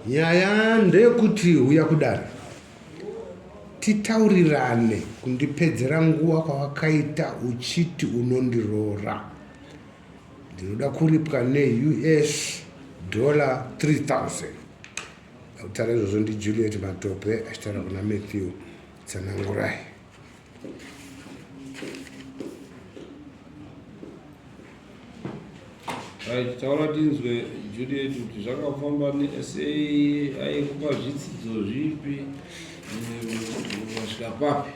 Nyaya ndeyekuti huya kudare titaurirane kundipedzera nguva kwawakaita uchiti unondiroora. Ndinoda kuripwa neUS dollar 3000. Akutaura izvozvo ndiJuliet Matope achitaura kuna Matthew Tsanangurai. Right, taura tinzwe Juliet kuti zvakafamba sei, aikupa zvitsidzo zvipi, masvika papi?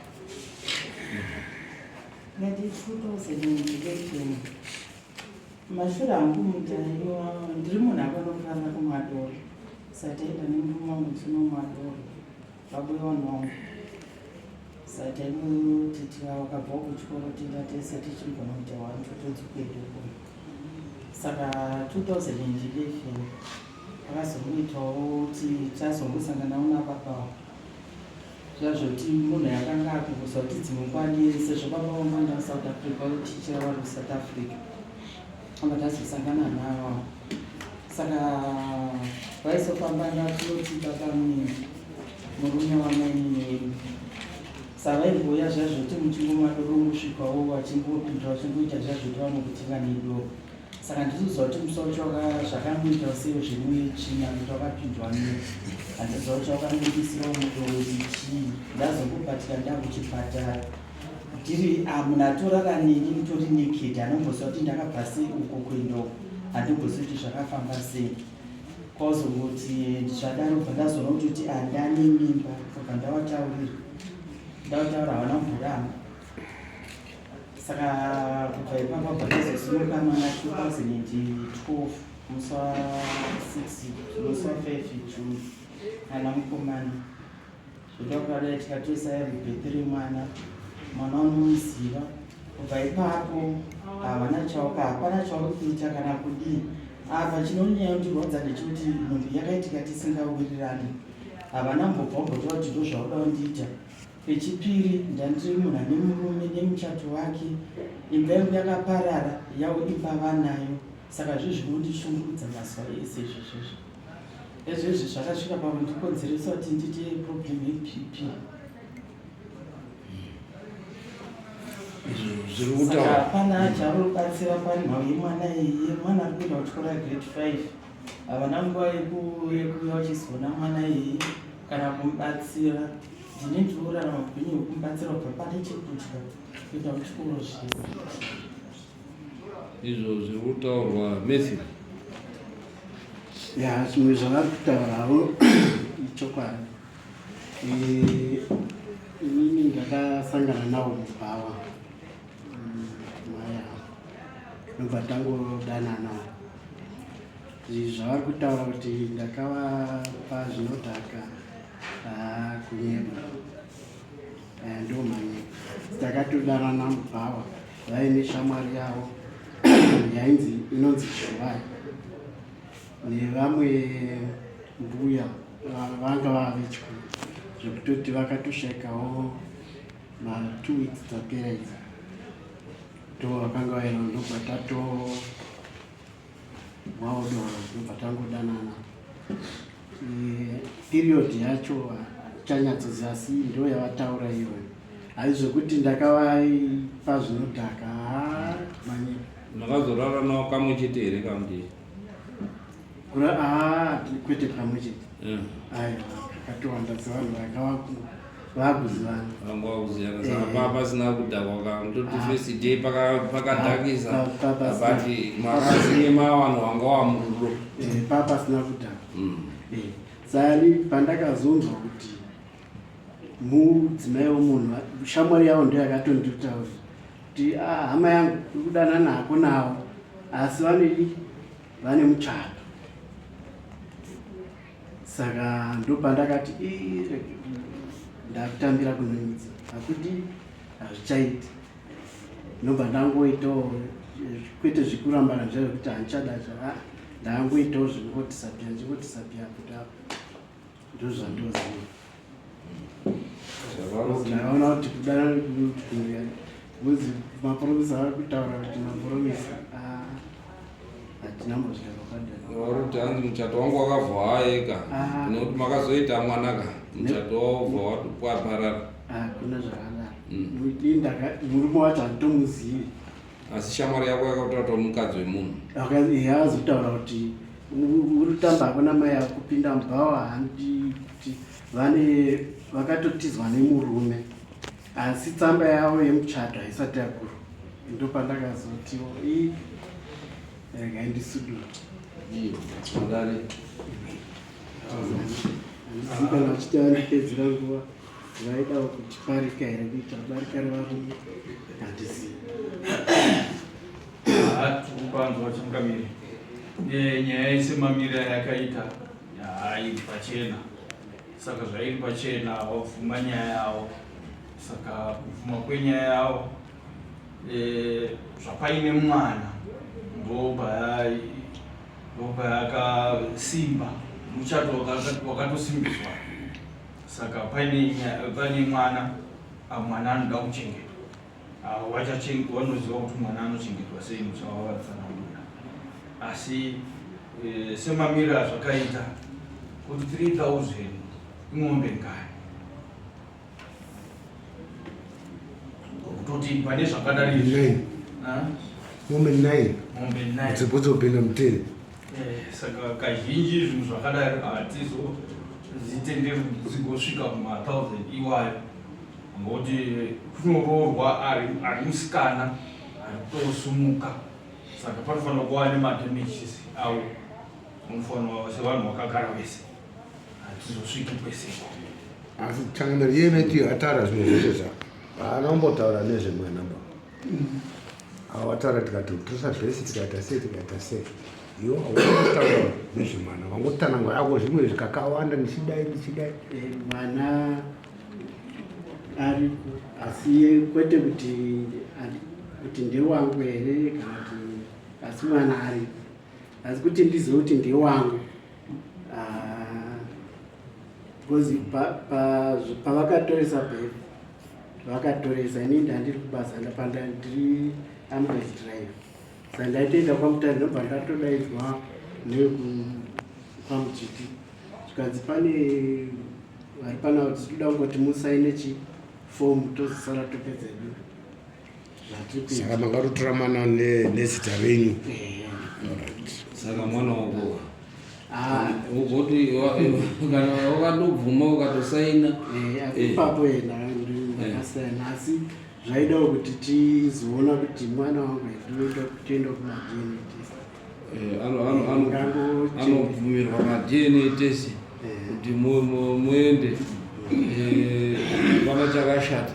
Ndati 2011 mashure angu mutaiwa ndiri munhu akanofarira kumwa doro saka taenda nemurume wangu tinomwa doro vabuya vanhu vangu saka taingoti tikakabva kuchikoro tienda tese tichimbonoita one two todzokedu uko saka 2011 akazongoitawo kuti tazongosanganawo nababa zvazvoti munhu yakanga akukuza kuti dzimwe nguva sezvo baba vangu vaenda kusouth africa vaitichira vari kusouth africa anga tazosangana navo saka vaisofamba ndatinoti baba munini murume wamainini wedu sa vaimbouya zvazvoti muchingomwa doro ungosvikawo vachingopinda vachingoita zvazvoti vanokutenga nedoro saka ndinoziva kuti musi wacho zvakangoita sei zvemwechina kuti wakapindwa nei handiziva kuti wakangobisirawo mudoro kuti chii ndazongobatika ndakuchipatara ndiri ah, munhu atorara neni mutori naked anomboziva kuti ndakabva sei uko kuenda uko handombozivi kuti zvakafamba sei kwazongoti zvadaro bva ndazoona kutoti ah, ndane mimba kubva ndavataurira ndavataura havana kumboramba saka kubva ipapo bva ndazosimuka mwana 2012 musi wa 6 musi wa 5 june ana mukomana Zvoda kudai tikatoisa every birth remwana mwana unomuziva kubva ipapo havana chauka hapana chauri kuita kana kudii apa chinonyanya kundirwadza ndechekuti nhumbi yakaitika tisingawirirani havana mbobva umbotaura kuti ndozvauda kundiita pechipiri ndandiri munhu ane murume nemuchato wake imba yangu yakaparara yavo imba vanayo saka zvi zvinondishungurudza mazuva ese izvozvozvo Ezvezvi zvakasvika pakundikonzeresa kuti ndiite problem yeBP. Saka hapana charubatsira panhau yemwana iye mwana ari kuenda kuchikoro grade 5 havana nguva yekuuya vachizoona mwana iye kana kumubatsira ndine ndinorarama upenyu hwekumubatsira kubva pane chekudya kuenda kuchikoro zvese Izvo zviri kutaurwa Matthew. Ya, zvimwe zvavari kutaurawo ichokwadi. Eh, inini ndakasangana nawo mubhawa mai ava ndobva tangodanana zvavari kutaura kuti ndakavapa zvinodhaka haa kunyeba Aya ndiwo manyepo. Takatodanana mubhawa vaine shamwari yavo yainzi inonzi Shuwai nevamwe mbuya vanga vava vechikuru zvekutoti vakatoshaikawo ma two weeks dzapera idzi ndo vakanga vaina ndobva tato mwawo doro ndobva tangodanana eh, period yacho chanyatsoziva asi ndo yavataura iyoyo hayi zvekuti ndakavaipa zvinodhaka haa manyepo makazorara nawo kamwe chete here kamdi haa kwete kamwe chete mm. aiwa kakatowanda sevanhu vakava vakuzivana vanga vakuzivana saka eh. paa pasina kudhakwa ka ndoti ah. first day pakadhakisa ah, but makazinge mavanhu vanga wamurudo eh, paa pasina kudhakwa mm. eh, sani pandakazonzwa kuti mudzimai wemunhu shamwari yavo ndo yakatonditaurira kuti ah, hama yangu uri kudanana hako navo asi vanedi vane muchato saka ndopandakati ndakutambira kunonyidza akuti hazvichaiti ndobva ndangoitawo kwete zvekurambana zvayo kuti handichada ah, ndangoitawo zvekungotisapia ndichingotisapia kuti apo ndozvandoziva ndakaona kuti kudana kuzi mapromisa vari kutaura kuti mapromisa ah. Hatina mbosvika kwakadaro. Uri kuti hanzi muchato wangu wakabva waeka Ah. nekuti makazoita mwanaka muchato wobva waparara. Hakuna zvakadaro. Ini murume wacho handitomuzivi. Asi shamwari yako yakataura kuti mukadzi wemunhu. Azotaura kuti uri kutamba hako namai ako kupinda mubhawa handi kuti vane vakatotizwa nemurume asi tsamba yavo yemuchato haisati yakuru. Ndopandakazotiwo i regai ndisudure. Ndari. Handizivi kana vachiti vandipedzera nguva vaidawo kuti parika here kuita barika revarume handizivi. Tikupanzwa changamire. Nyaya yese mamiriro ayakaita iri pachena. Saka zvairi pachena wabvuma nyaya yavo. Saka kubvuma kwenyaya yavo zvapaine mwana ndopayakasimba muchato wakatosimbiswa. Saka paine mwana, mwana anoda kuchengetwa. Vanoziva kuti mwana anochengetwa sei muchavavatsanangura. Asi semamiriro azvakaita kuti 3000 ing'ombe ngani? Kutoti pane zvakadari izvi. Nine. Ah? Mombe 9. Mombe 9. Dzipozopinda muteni. Saka kazhinji zvinhu zvakadari hatizozvitenderi kuti dzigosvika kuma 1000 iwayo. Ngokuti kunoroorwa ari musikana ari kutosumuka. Saka panofanira kuva nemadamages avo unofanira sevanhu vakagara vese. Hatizosviki kweseko. Asi changamire yemeti ataura zvimwe zvese zva haana kumbotaura nezvemwana ba. Awataura tikati tosa zvese tikaita sei tikaita sei. Iwo hauna nezvemwana wangotsanangura ako zvimwe zvikakawanda ndichidai ndichidai. Mwana ariko asi kwete kuti ndewangu here kana kuti asi mwana ariko asi kuti ndizive kuti ndewangu. Because pavakatoresa birth vakatoresa ini ndandiri kubasa ndapanda ndiri ambulance driver saka ndaitoenda kwaMutare ndobva ndatodaidzwa nekwaMudzviti zvikanzi pane vari pana kuti tinoda kungoti musaine chifomu tozosara topedza edu zvatiri kuita. Saka mangatotora mwana nezita renyu. Saka mwana wako ugoti kana wakatobvuma ukatosaina. Ipapo yena ndakasaina asi zvaidawo kuti tizoona kuti mwana wangu ndinoenda kutoenda kuma-DNA test. Anobvumirwa ma-DNA test kuti muende pana chakashata.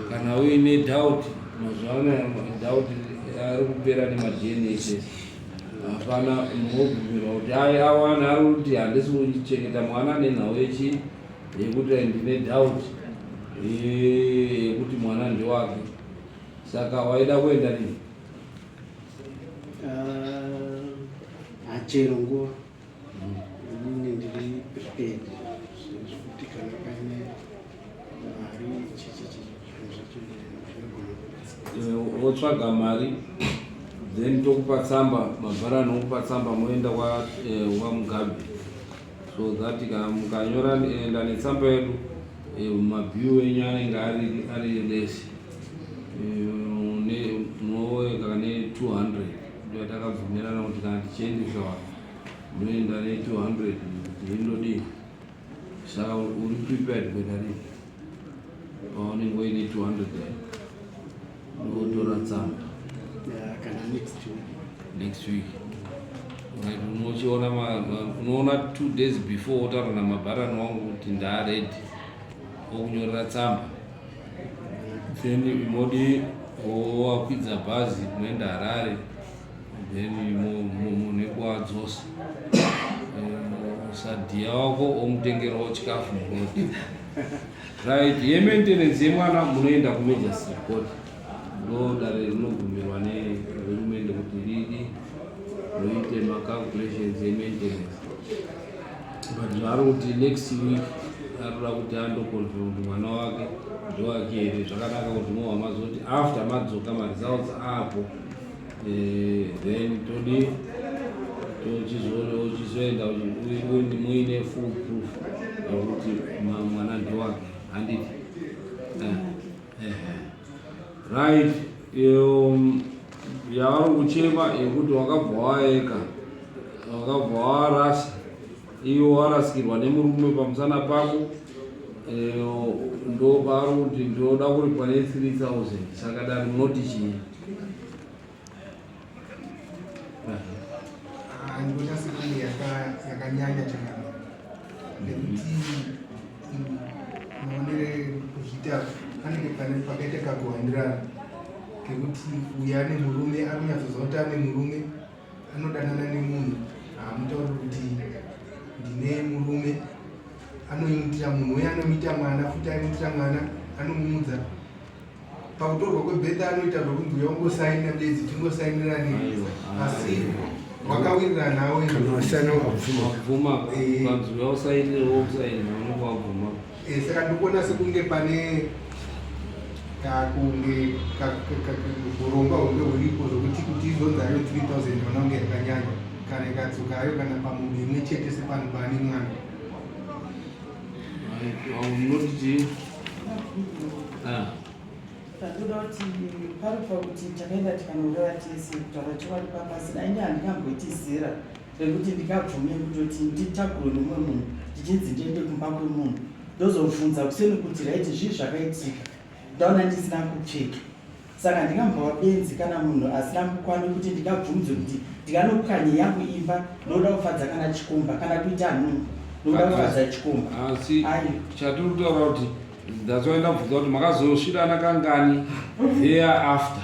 Kana uine doubt, mazuva anaya doubt ari kupera nema-DNA test. Hapana munobvumirwa kuti awana ari kuti handisi kuchengeta mwana nenhau yekuti ndine doubt yekuti mwana ndewake. Saka waida kuenda rini? Hachero nguva inini ndiri prepared zvekuti kana paine mari chichichi zvinhu zvacho zvinogona kubatsira. Wotsvaga mari then tokupa tsamba, mabharani okupa tsamba moenda kwaMugabe so that kana mukanyora enda netsamba yedu mabhiu enyu anenge ari less. Munoweka ne200 ndo yatakabvumirana kuti kana tichiendesa vanhu munoenda ne200 kuti indodii. Saka uri prepared kuenda rini paunenge uine 200 unotora tsamba? Kana next week. Next week. Right, unochiona unoona 2 days before wotaura namabharani wangu kuti ndaready okunyorera tsamba, then modi wakwidza bhazi muenda Harare, then munekuadzosa sadhiya wako omutengerawo chikafu murodi. Right, yemaintenance yemwana munoenda kumagistrate court, ndo dare rinobvumirwa nehurumende kuti ridi roite macalculations emaintenance. But zvaari kuti next week arikuda kuti andoconfirm kuti mwana wake ndewake here. Zvakanaka kuti mova mazoti after madzoka maresults apo, then todi Uchizoenda muine full proof yekuti mwana ndewake, handiti? Right, yavari kuchema yekuti wakabva waeka, wakabva warasa, iwe warasikirwa nemurume pamusana pako, ndo paari kuti ndoda kuripwa ne3000. Saka dare munoti chii? Ndinoona sekunge yakanyanya chakana, nekuti maonere kuzviita panenge pane pakaita kakuwandirana kekuti uyu ane murume, ari kunyatsoziva kuti ane murume, anodanana nemunhu, haamutauri kuti ndine murume. Anoimutira munhu uye anomuita mwana futi, aimuitira mwana, anomumudza pakutorwa kwebirth, anoita zvokunzi uya ungosaina bedzi, tingosainirani, asi wakawirirana nawe. Kana wasaina, wakabvuma. Wabvuma. Ukanzi uya usainire, wokusainira, unenge wabvuma. Saka ndikuona sekunge pane kakunge urongwa hunge huripo zvokuti kuti izonzi ayo 3000 ona kunge yakanyanya, kana ikadzoka ayo kana pamombe imwe chete sepano paane mwana. Munoti chii? Ah. Pandoda kuti pari pakuti takaenda tikanorara tese. Kutaura chokwadi, papasina ini handingamboiti zera rekuti ndingabvume kutoti nditakurwe nemumwe munhu, ndichinzi ndiende kumba kwemunhu, ndozobvunza kuseni kuti, "Right, zvii zvakaitika? Ndaona ndisina kupfeka." Saka ndingambova benzi kana munhu asina kukwana kuti ndingabvunzwe kuti ndinganopwanye yangu imba nokuda kufadza kana chikomba, kana kuita nhumbu nokuda kufadza chikomba? Asi Ayo. chatiri kutaura kuti, that's why ndabvunza kuti makazosvirana kangani thereafter,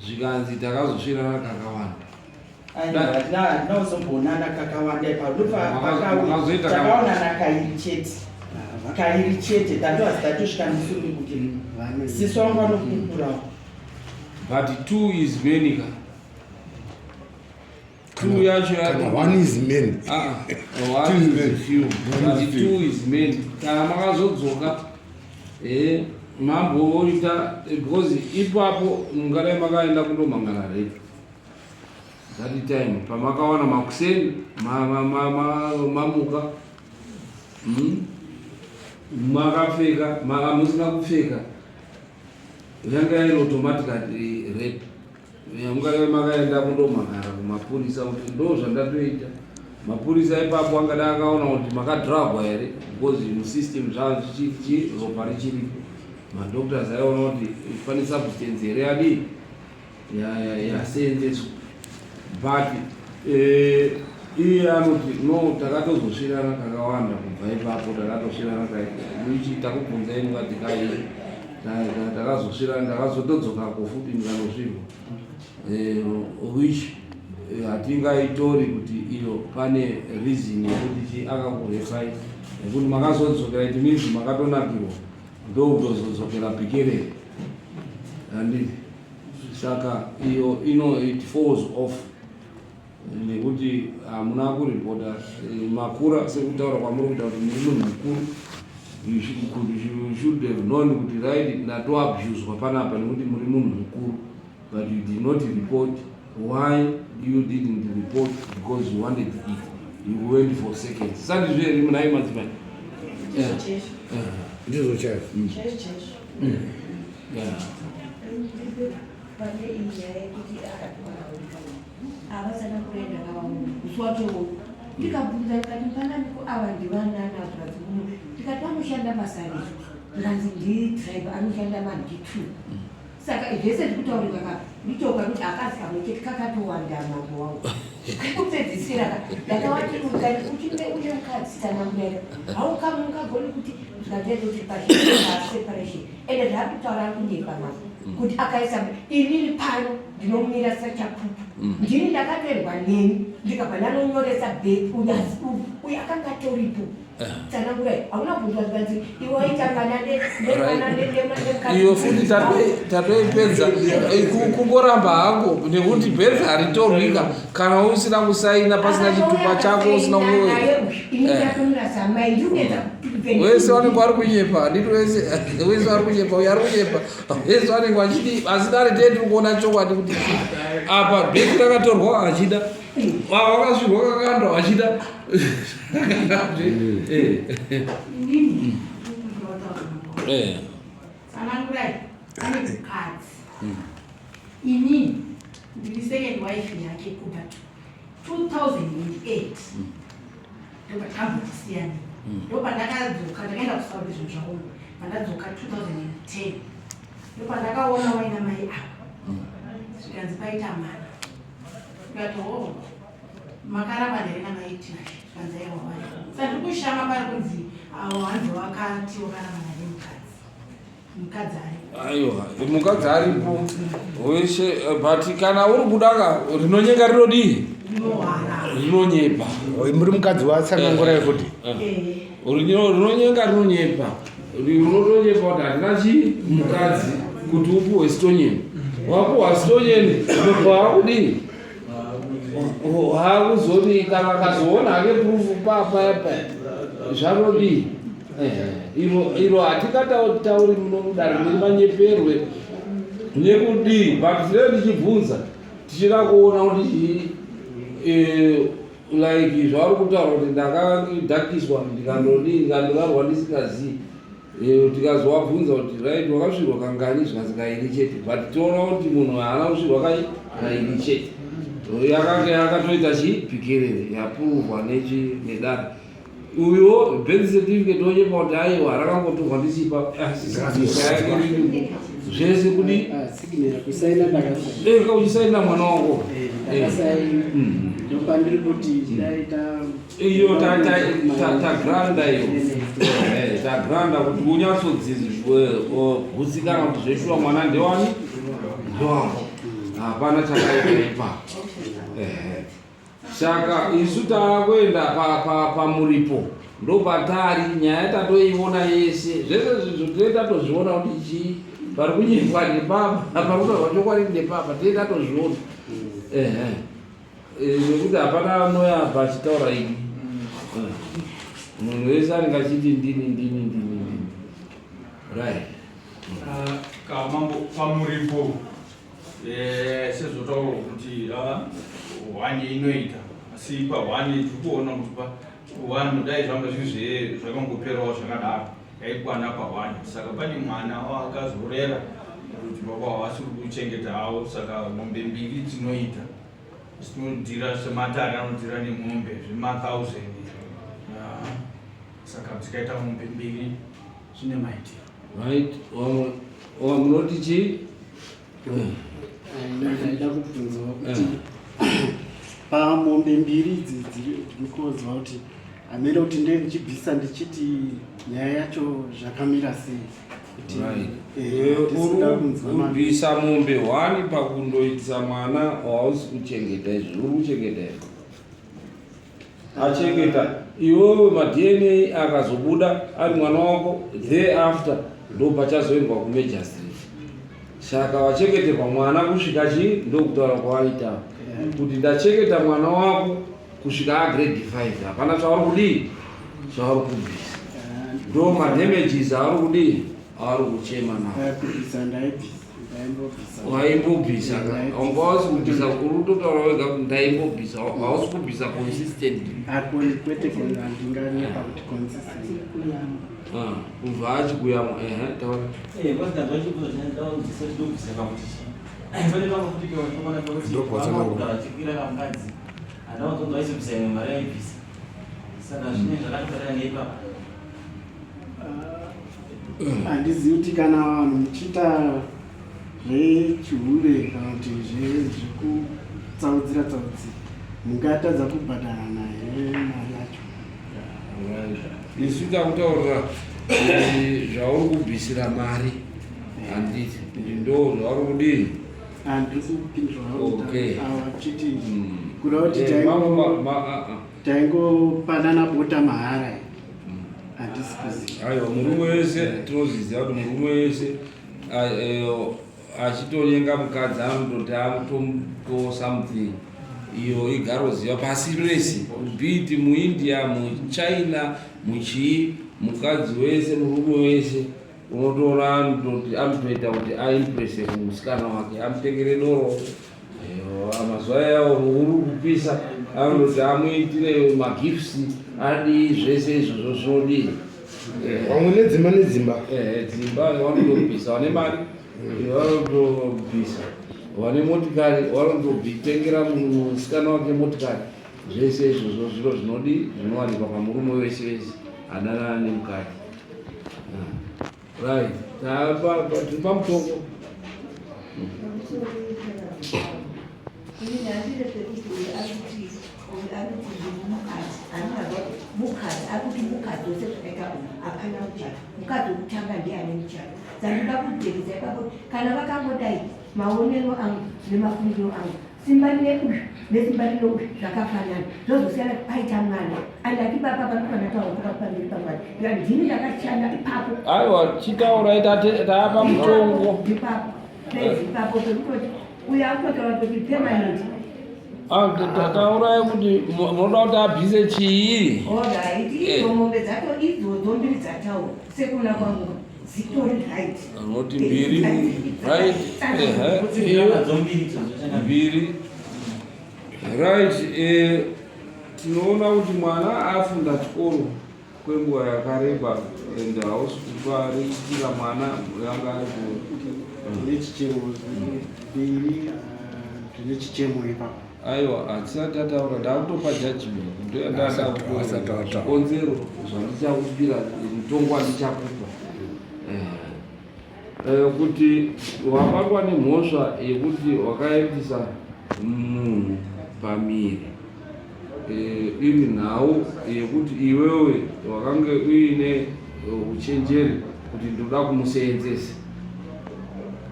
zvikanzi takazosvirana kakawanda. Hatina kuzombonana kakawanda ipapo. Makazoita Takaonana kairi chete, kairi chete. Tatoazi tatosvika ndisununguke, sisi wangu vanokukurawo. But two is many ka, two yacho. Kana one is many. Ah, ah, one Two is is many. few. One But is few. two is many. Kana makazodzoka, mamboita because ipapo mungadai makaenda kundomangana rape that time pamakawana makuseni mamuka, Makapfeka, musina kupfeka, yanga iri automatically rape. Mungadai makaenda kundomangara kumapurisa kuti ndo zvandatoita. Mapurisa ipapo angadai akaona kuti makadhuragwa here, because musystem zvachi ropa richiripo. Madoctors aiona kuti pane substance here yadii yaseenzeswa. But iye anoti no, takatozosvirana kakawanda kubva ipapo, takatosvirana which takubvunzai mukati kai takazosvirana, ndakazotodzokako futi ndikanosvirwa, which hatingaitori kuti iyo pane reason yekuti chi akakurefai, nekuti makazodzokera, it means makatonakirwa, ndokutozodzokera pikerere, handiti? Saka iyo ino it falls off nekuti hamuna kuripota. Makura sekutaura kwamuri kuita kuti muri munhu mukuru, you should have known kuti right, ndatoabuswa panapa, nekuti muri munhu mukuru, but you did not report. Why you didn't report? Because you wanted it, you went for seconds. Sandizvo here munai madzimai? Ndizvo chaizvo. Ndizvo chaizvo. Chaizvo chaizvo. Pane iyi nyaya yekuti havasana kuenda kavamusi wacho, ndikabvunza ndikati, "Pananiko ava ndivanana zvikanzi muno?" Ndikati, "Anoshanda basa rei?" Zvikanzi, "Ndidriver, anoshanda maD2." Saka zvese zviri kutaurika ka, ndichoka kuti akazi kamwe chete, kakatowanda, mambo wangu. Kupedzisira ka ndakavati, "Ukati uchinge une mukadzi, tsanangurira, haukamungagoni kuti zvikandiaita kuti paseparation." Ende zvaari kutaura, ari kunyepa, mambo, kuti akaisa inini pano ndinomira sachapupu. Ndini ndakatorwa neni, ndikabva ndanonyoresa birth. Uyu akanga atoripo. Tsanangurai, hauna bvunzwa zvikanzi iwe waita mwana nemwana nemukadzi. Iyo futi tatoipedza. Kungoramba hangu nekuti birth haritorwika kana usina kusaina, pasina chitupa chako, usina Ini ndatomira samai, ndikuedza. Wese vanenge vari kunyepa, handiti? Wese wese vari kunyepa, uyo ari kunyepa, wese vanenge vachidi, asi dare tee tiri kuona chokwadi kuti Apa bheki rakatorwa achida, wakasvirwa kakanda achida. Tsanangurai, ane mukadzi. Inini ndiri second wife yake kubva 2008 ndobva takambochisiyana. Ndopandakadzoka, ndakaenda kuSouth, zvinhu zvaoma. Pandadzoka 2010, ndopandakaona waina mai ava, zvikanzi paita mwana. Ndikati, "Oh, makaramba here namai Tinashe?" Zvikanzi, "Aiwa, vari." Saka ndiri kushama pari kunzi avo hanzi wakati wakaramba nemukadzi, mukadzi aripo. Aiwa, mukadzi aripo weshe, but kana uri kudaka rinonyenga rinodii? Rinohwara. Rinonyepa. Muri mukadzi watsanangurai futi. Rinonyenga rinonyepa, rinotonyepa kuti handina chii mukadzi, kuti upuwe stonyeni. Wapuwa stonyeni, waakudii? Haakuzodii kana akazoona hake proof papapa zvanodii? Iro iro hatingatauri muno mudare nemanyeperwe nekudii, but tinenge tichibvunza tichida kuona kuti chii, like zvauri kutaura kuti ndakadhakiswa, ndikandodii, ndikandorarwa ndisingazii. Tikazovabvunza kuti, "Right, wakasvirwa kangani?" Zvikanzi kairi chete, but toona kuti munhu haana kusvirwa kai kairi chete, yakanga yakatoita chipikerere yapuruvwa nechi nedare. Uyo birth certificate onyepa kuti aiwa, rakangotorwa ndisipa zvese kudi. Signature kusaina ndakasaina. Uchisaina mwana wangu. Ndakasaina. Ndopandiri kuti dai ta Iyo tagranda iyo. Tagranda kuti unyatsodzigutsikana kuti zveshuwa mwana ndewani, ndewako, hapana chakaipa ipapo. Saka isu taakuenda pamuripo, ndo patari nyaya, tatoiona yese, zvese zvinhu tinee tatozviona kuti chii pari kunyepwa ndepapa, pari kutaurwa chokwadi ndepapa, tinee tatozviona. Ehe. Nekuti hapana anoya apa achitaura ini. Munhu wese anenge achiti ndini, ndini, ndini, ndini, right? Kamambo, pamuripo, sezvotaurwa kuti hwani inoita, asi pahwani tiri kuona kuti pa one dai zvanga zviri zvakangoperawo zvakadaro, yaikwana pahwani. Saka pane mwana wakazorera kuti baba havasi kuchengeta havo, saka mombe mbiri dzinoita, tinodhira sematare anodhira nemombe zvemathousand. Saka tikaita mombe mbiri zvine maitiro. Right, wamwe munoti chii? Ndaida kubvunzawo kuti pamombe mbiri idzi ndikuziva kuti hamene kuti ndee ndichibvisa ndichiti nyaya yacho zvakamira sei kuti tisida kunzwa Kubvisa mombe hwani pakundoitisa mwana wausi kuchengeta, izvi uri kuchengeta here? Achengeta iwewe, maDNA akazobuda ari mwana wako, thereafter ndo pachazoendwa kumagistrate. Saka wachengeterwa mwana kusvika chii? Ndokutaura kwawaita kuti ndachengeta mwana wako kusvika agrade 5, hapana chauri kudii, chauri kubvisa, ndo madamages auri kudii, auri kuchema nawo. Kubvisa ndaibvisa, ndaimbobvisa. Waimbobvisa, wanga wausi kubvisa, uri kutotaura wega kuti ndaimbobvisa, hausi kubvisa consistent. Akoni kwete, handinganyepa kuti consistent. Ah, kubva achikuyamwa, ehe, taura. Ndopatsanangura. Mukadzi handauzonzwa aizobvisa imwe mari yaibvisa, saka zvine zvakatobatana neipapa. Handizivi kuti kana vanhu muchiita zvechihure kana kuti zvekutsaudzira tsaudzira, mungatadza kubhadharana here mari yacho? Isu takutaurira kuti zvauri kubvisira mari, handiti kuti ndo zvauri kudii? Handisi kupindura. Okay. Vachiti kuda kuti Mambo ah, ah. taingopanana bota mahara, handisi kuziva. Aiwa, murume wese tinozviziva kuti murume wese achitonyenga mukadzi anototi amutomupewo something. Iyo igaroziva pasi rese, be it muIndia, muChina, muchii, mukadzi wese, murume wese. Unotoona anototi anotoita kuti aimprese kumusikana wake amutengere doro eh, mazuva ayawo uri kupisa anototi amuitire magifts adii zvese izvozvo zvinodii eh, vamwe nedzimba nedzimba eh, dzimba vanotobvisa vane mari vanotobvisa vane motikari vanotobvitengera musikana wake motikari zvese izvozvo zviro zvinodii zvinowanikwa pamurume wese wese adanana nemukadzi Right. Tapa tiri pamutongo. Mukadzi akuti mukadzi wese zvakaita uyu hapana muchato mukadzi wekutanga ndiye ane muchato dzandinoda kujekesa ipapo kana vakangodai maonero angu nemafungiro angu Simba rine uyu nesimba rine uyu zvakafanana zvozosiyana paita mwana andati papa panofanira taura kuva pamberi pamwari ndini ndakashanda ipapo aiwa chitaurai taapa mutongo ipapo pezi ipapo pekutoti uyu akutotaura kuti permanent ah, taurai kuti munoda kuti abvise chii orit idzo eh. mombe dzacho idzodzo mbiri dzataura sekuona kwangu zitori right anoti mbiri right mbiri right eh, tinoona kuti mwana afunda chikoro kwenguva yakareba and hausi kuparikira mwana yanga ari nechichemo mbiri ndine chichemo ipapo Aiwa, hatisati tataura, ndakutopa judgment ndoyandakukonzero zvandichakupira mutongo wandichakupa eh, eh, kuti wabatwa nemhosva yekuti wakaitisa munhu pamiri eh, iri nhau yekuti iwewe wakange uine uchenjeri kuti ndoda kumuseenzesa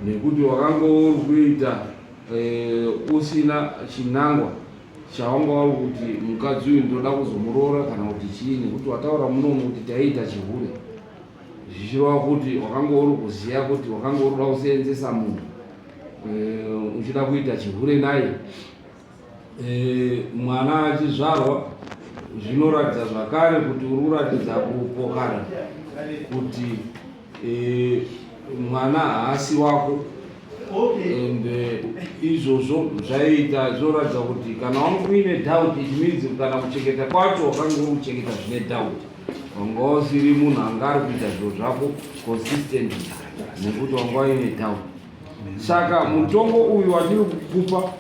nekuti wakange uri kuita Eh, usina chinangwa chawanga wari kuti mukadzi uyu ndoda kuzomuroora kana kuti chii nekuti wataura munomu kuti taiita chihure zvichireva kuti wakanga uri kuziva kuti wakanga uri kuda kuseenzesa munhu eh, uchida kuita chihure naye eh, mwana achizvarwa zvinoratidza zvakare kuti uri kuratidza kupokana kuti e, mwana haasi wako and eh, izvozvo zvaiita zvinoratidza kuti kana wanga uine doubt it means kana kuchengeta kwacho wakanga uri kuchengeta zvine doubt wanga usiri munhu anga ari kuita zviro zvako consistently nekuti wanga uine doubt saka mutongo uyu watiri kukupa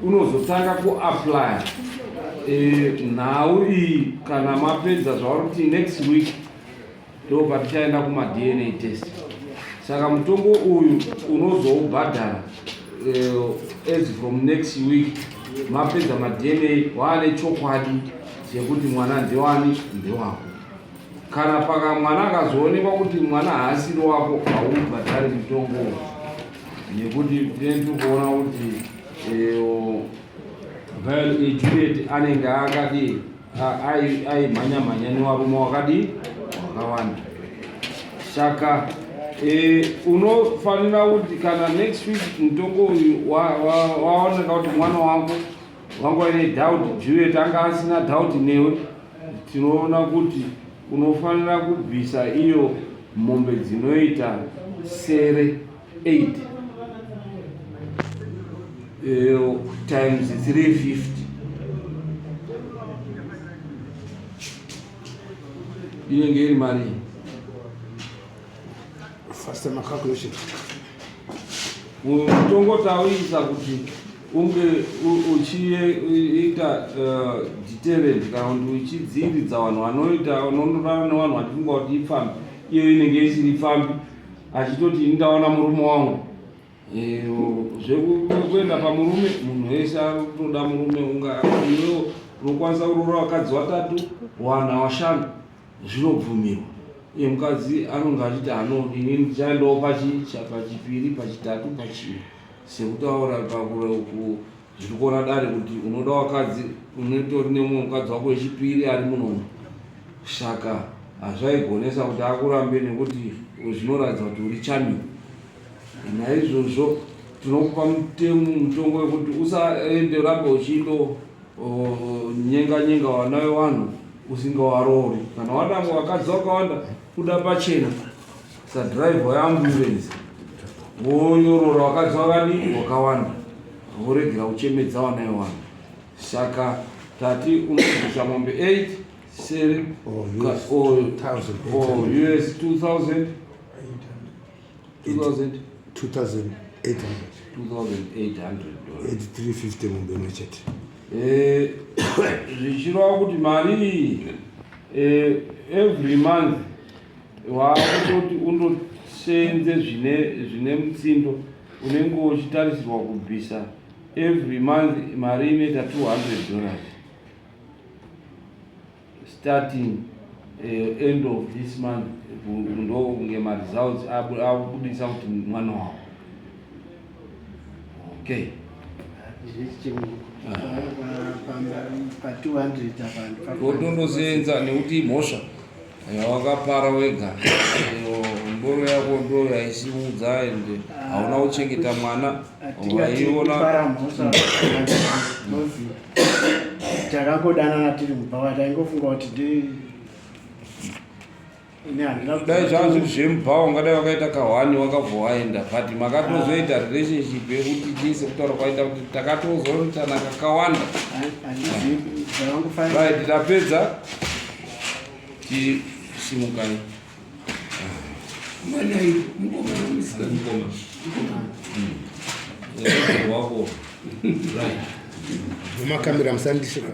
unozotanga kuapply eh, nhau iyi kana mapedza zvauri kuti next week ndopatichaenda kumaDNA test saka mutongo uyu unozoubhadhara eh, as from next week mapedza maDNA waane chokwadi chekuti mwana ndewani ndewako kana paka mwana akazoonekwa kuti mwana haasiri wako haubhadhari mutongo nekuti tinenge tiri kuona kuti eh, Juliet anenge akadii aimhanya mhanya nevarume wakadii wakawanda saka e, unofanira kuti kana next week mutongo uyu waoneka kuti mwana wako wanga uine doubt juliet anga asina doubt newe tinoona kuti unofanira kubvisa iyo mombe dzinoita sere 8 eh, times 350 inenge iri mari faster macalculation mutongo tauisa kuti unge uchiita eh, deterrent kana kuti uchidziiridza vanhu vanoita vanondorara nevanhu vachifunga kuti ipfambi iyo inenge isiri pfambi achitoti ini ndaona murume wangu eh, zvekuenda pamurume munhu wese arikutoda murume unga iwewo unokwanisa kuroora vakadzi watatu wana washanu zvinobvumirwa iye mukadzi anonge achiti ano ini ndichaendawo pachipiri pachitatu pachii sekutaura paku zviri kuona dare kuti unoda wakadzi unotori nemumwe mukadzi wako wechipiri ari munomu saka hazvaigonesa kuti akurambe nekuti zvinoratidza kuti uri chami naizvozvo tinokupa mutemo mutongo wekuti usaende urambe uchindo nyenga nyenga vana vevanhu usingawaroori kana wada vakadzi vakawanda kuda pachena. Sadriver weambulance wonyorora vakadzi vakadii wakawanda voregera kuchemedza vana vevanhu. Saka tati unobvisa mombe 8 sere Or ka- US 2,800. or US 2000 2000 2800 $2,800. 8350 mombe imwe chete. Zvichireva kuti mari iyi every month waakutoti undosenze zvine mutsindo, unenge uchitarisirwa kubvisa every month mari inoita $200 starting end of this month, ndokunge maresults abudisa kuti mwana wako. Okay. Pa 200 apa. Wotondosenza nekuti imhosva yawakapara wega. Mboro yako ndo yaisimudza ende hauna kuchengeta mwana. Waiona Waiona mhosva nozi takangodanana tiri mubhawa, taingofunga kuti ndi ini handina. Dai zvanga zviri zvemubhawa, ungadai wakaita kahwani wakabva waenda, but makatozoita relationship yekuti chii, sekutaura kwaita kuti takatozoitana kakawanda. Handizivi zvavangofanira. Right, tapedza, tisimukai. Mwana mukomana, musikana? Mukoma wako, right. Nemakamera musandisvika.